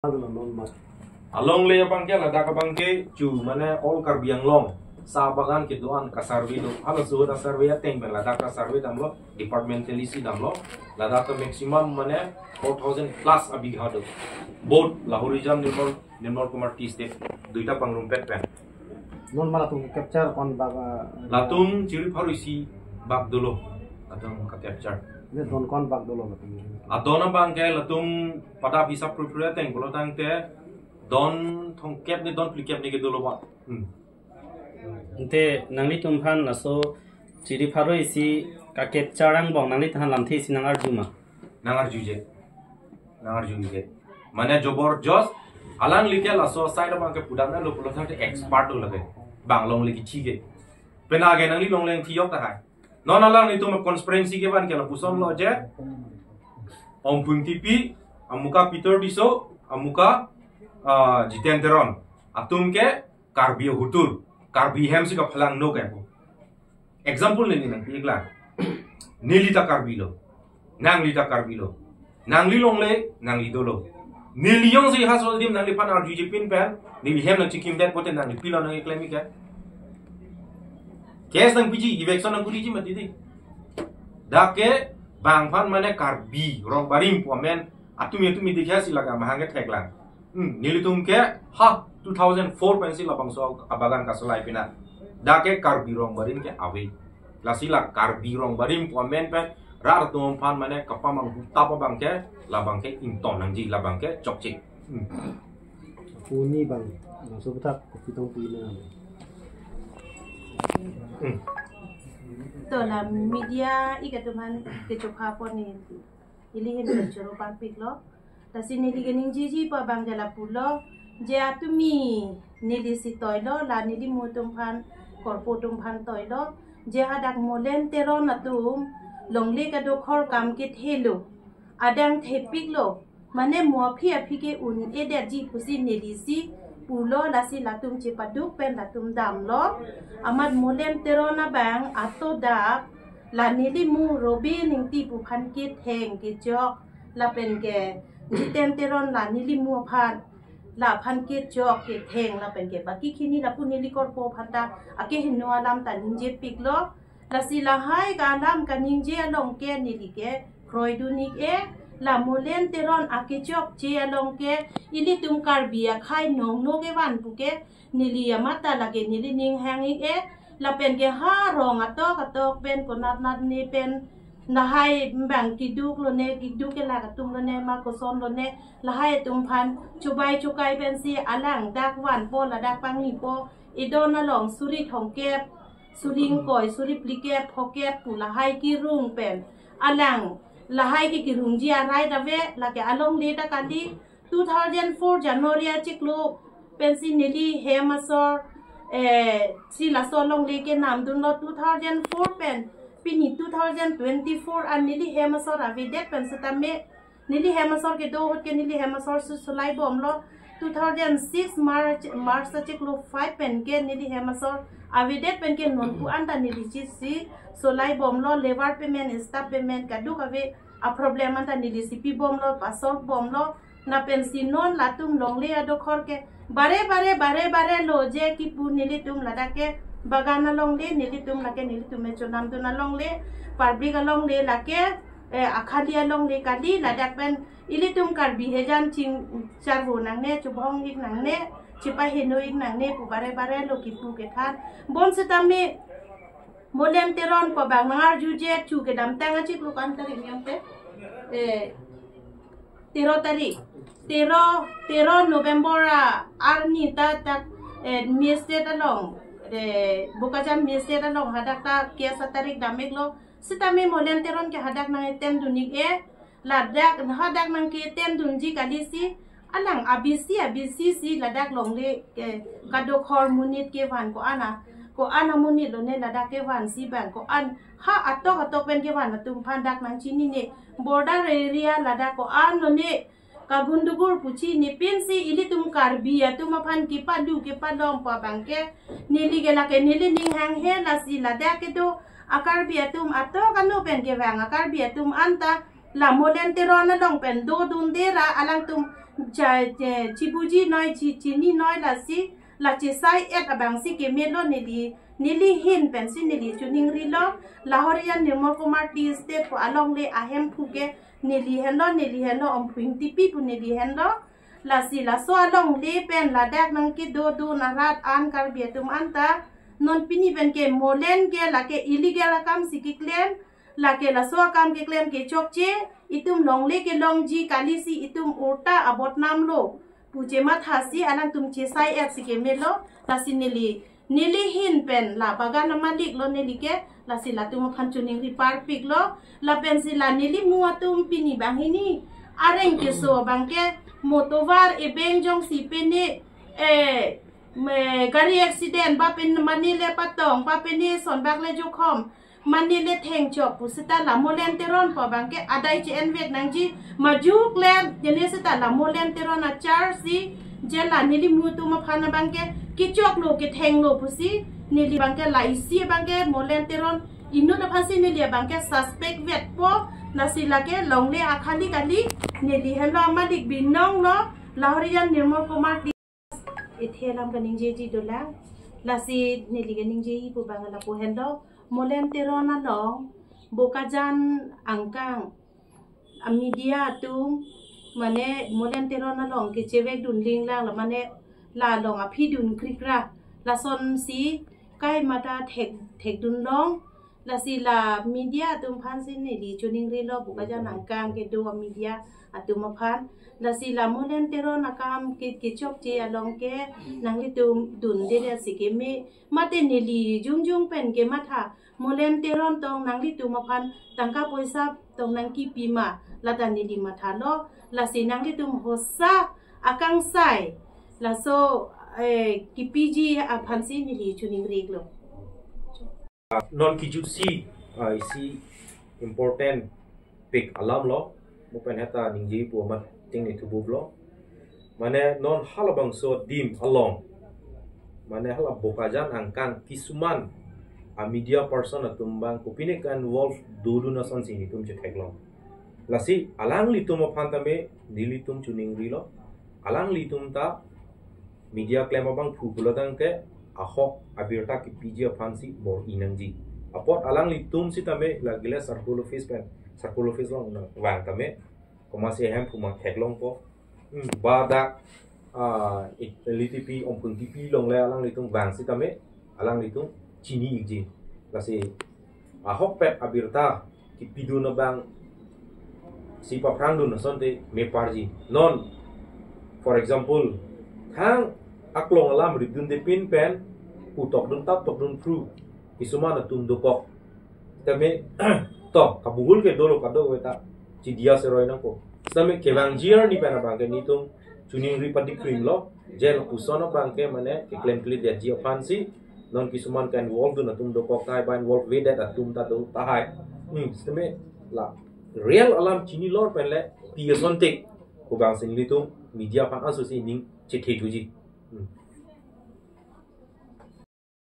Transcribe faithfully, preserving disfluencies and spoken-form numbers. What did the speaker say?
Alongle abangke, ladak abangke chu mane all Karbi Anglong sa bagan kedo-an ka-survey do. Halaso ahut a-survey ateng pen ladak ka-survey damlo, departmentally si damlo. Ladak ka maximum mane four thousand plus abigha do. Both Lahorijan Nirmal, Nirmal Kumar Tea Estate, duita pangrumpet pen. Non ma latum capture ko-an bak, ah, latum chiri pharo isi bak dolo. Latum ka-capture. Ne don ko-an bak dolo latum? Adon abangke latum pada hisap purpura ateng pulo tangte don thomkep ne don phlikep ne ke dolo ba. Hmm. Ante nanglitumphan laso chiri pharo isi ka-capture angbong nangliphan lamthe isi nang-arju ma? Nang-arjuje. Nang-arjuje. Mane jobor jos, alanglike laso side abangke pudamnelo pulo tangte expert do lake. Bang longle kithi ke. Penang ke nangli longle thiyok tahai. Non alanglitum conspiracy kevan ke lapuson lo je. Ompung T P, amuka Peter Tisso, amuka, ah, Jiten Teron. Atum ke Karbi ahutur, Karbi hem si kaphalang no kaipo. Example neli nangpi-iklang. Neli ta Karbi lo. Nangli ta Karbi lo. Nangli longle, nangli dolo. Neli jongsi ha so adim nangliphan arjuje pin pen, neli hem nangchikimdet pote nangli pilo nang-iklem-ik ke. Case nangpiji, eviction nangkuriji mati di. Dak ke bangphan mane Karbi rong barim pu amen, atum atum idikha si laga mahang ketheklang. Hmm, nelitum ke, ha, two thousand four pensi labangso abagan kasolai pina. Dak ke Karbi rong barim ke ave. Lasi la Karbi rong barim pu amen pen rat atum aphan mane kapamanghu tap abangke, labangke ington nangji, labangke chokche. Hmm. Puni bang, bang so betak kopi tong pui na. Hmm. To la media ik atum aphan kechopha pon ni. Ili hin choro parpiklo. Lasi neli keningjiji pu abangke lapulo. Je atumi neli si toilo, la neli mu atum aphan, korpo atum aphan toilo. Je hadak Molen Teron atum longle kadokhor kam kethelo. Adang thepiklo. Mane mo aphi aphi ke un-edetji pusi neli si pulo, lasi latum chepaduk pen latum damlo. Amat Molen Teron abang ato dak la neli mu Robin Ingti pu aphan ketheng kechok, lapen ke Jiten Teron la neli mu aphan, la aphan kechok ketheng, lapen ke baki khini lapu neli korpo aphan ta akehingno alam ta ningjepiklo. Lasi lahai ke alam kaningje along ke neli ke kroidun-ik-e, la Molen Teron akechokche along ke ilitum Karbi akhei nongno kevan pu ke neli amat ta lake neli ning hang-ik-e, lapen ke ha rong atok atok pen konat nat ne pen lahai bang keduk lone, keduk ke la atum lone, ma koson lone, lahai atum aphan chubai chukai pensi alang dak vanpo, ladak pangnipo, idon along suri thomkep, suri ingkoi, suri phlikep, phokep pu lahai kerung pen. Alang lahai ke kerungji arai dave, lake alongle ta kali, two thousand four January achiklo pensi neli hem asor, eh, si laso alongle kenamdunlo two thousand four pen, pini two thousand twenty-four an neli hem asor avedet pen setame, neli hem asor kedo ahut ke neli hem asor si solai bomlo. Two thousand six March, March achiklo five pen ke neli hem asor avedet pen ke non pu an ta neli chisi solai bomlo, labour payment, staff payment kaduk ave a-problem an ta neli si pi bomlo, pa-solve bomlo. Lapen si non latum longle adokhor ke bare bare bare bare lo je kipu nelitum ladak ke bagan alongle, nelitum lake nelitum me chonamdun alongle, public alongle lake, eh, akhali alongle kali, ladak pen ilitum Karbi hejan ching charvo nangne, chubong-ik nangne, chepaheno-ik nangne pu bare bare lo kipu kethan. Bonsitame Molen Teron pu abang nang-arjuje chu kedamtang achiklo ko-an tarik yong te. Eh, tero tarik. Tero, tero November a, arni ta dak, eh, magistrate along, eh, Bokajan magistrate along hadak ta case atarik dam-iklo. Sitame Molen Teron ke hadak nang-etendun-ik-e, ladak hadak nangketendunji kali si, alang abisi abisi si ladak longle ke kadokhor monit kevan ko-an a, ko-an amonit lone ladak kevan si bang ko-an ha atok atok pen kevan atum aphan dak nangchinine, border area ladak ko-an lone kagundugur pu chinine pensi ilitum Karbi atum aphan kepadu kepalom pu abangke neli ke lake neli ning hanghe, lasi ladak kedo a-Karbi atum atok ano pen kevang a-Karbi atum anta la Molen Teron along pen dodunde ra alangtum Cha, eh, chibuji noi, chi, chini noi lasi, la chesai et abangsi kemelo neli, neli hin pensi neli choningrilo, la Horijan Nirmal Kumar Tea Estate pu alongle ahemphu ke neli henlo, neli henlo, Omphung Ingtipi pu neli henlo, lasi laso alongle pen ladak nangkedo do narat an Karbi atum anta, non pini pen ke molen ke lake illegal akamsi keklem, lake laso akam keklem ke chokche, itum longle kelongji kalisi itum urta abodnam lo pu chemathasi alangtum chesai etsi kemelo, lasi neli, neli hin pen la bagan amalik lo neli ke, lasi latum aphan choningri parpiklo, lapensi la neli mu atum pini banghini areng keso abangke mo tovar ebeng jongsi pene, eh, me gari accident ba pen mane le patong, ba pene sonbak le jokhom, mane le thengchok pu seta la Molen Teron pu abangke adai che-envek nangji, maju klem jene seta la Molen Teron a-charge si, je la neli mu atum aphan abangke kechoklo kethenglo pusi, neli abangke la isi abangke Molen Teron inut aphansi neli abangke suspect vetpo, lasi lake longle akhali kali, neli henlo amalik binong lo, la Horijan Nirmal Kumar Tea Ethe alam kaningjeji dolang. Lasi neli kaningjeji pu abang lapu henlo. Molen Teron along Bokajan angkang a-media atum, mane Molen Teron along kechevek dun linglang la mane la along aphi dun krikra. Lasonsi kai mata thek, thek dun long. Lasi la media atum aphansi neli choningrilo Bokajan angkang kedo a-media atum aphan. Lasi la Molen Teron akam ke, kechokche along ke nanglitum dunde de si keme. Mate neli jongjong pen kematha Molen Teron tong nanglitum aphan tangka poisa tong nangkipi ma, lata neli mathalo. Lasi nanglitum hosa akangsai laso, eh, kipiji aphansi neli choningrilo. Non kijutsi, ah, isi important pik alam lo, mo pen heta ningjeji pu amat ting ni thubublo. Mane non halabangso adim along, mane hala Bokajan angkang kisuman a-media person atum abang kopine ka-involve dodun asonsi nelitum chetheklong. Lasi alanglitum aphan tame nelitum choningrilo. Alanglitum ta media klem abangphu pulo tangte ahok abirta kipiji aphansi bor-i nangji. Apot alanglitum sitame lagile circle office pen, circle office along nangvang tame komatsi ahemphu ma theklongpo. Hmm, ba dak, ah, ik-, L T P, Omphung Ingtipi along le alanglitum vang sitame alanglitum chini-ikji. Lasi ahokpet abirta kipidun abangsi paphrangdun asonte meparji. Non, for example, thang aklong alam ripdunde pin pen pu tokdun tap tokdun phru kisuman atum dokok. Tame to kabuhul ke dolo kadokave ta chidia seroi nangpo. Tame kevangji arni pen abangke nelitum choningri padikrimlo. Je lapuson abangke mane keklemkledetji aphansi non kisuman ka-involve dun atum dokok tahai, ba involve vedet atum ta do tahai. Hmm, sitame la real alam chinilor pen le pi asonte pu abangsi nelitum media aphan ansosi ning chethe thuji. Hmm.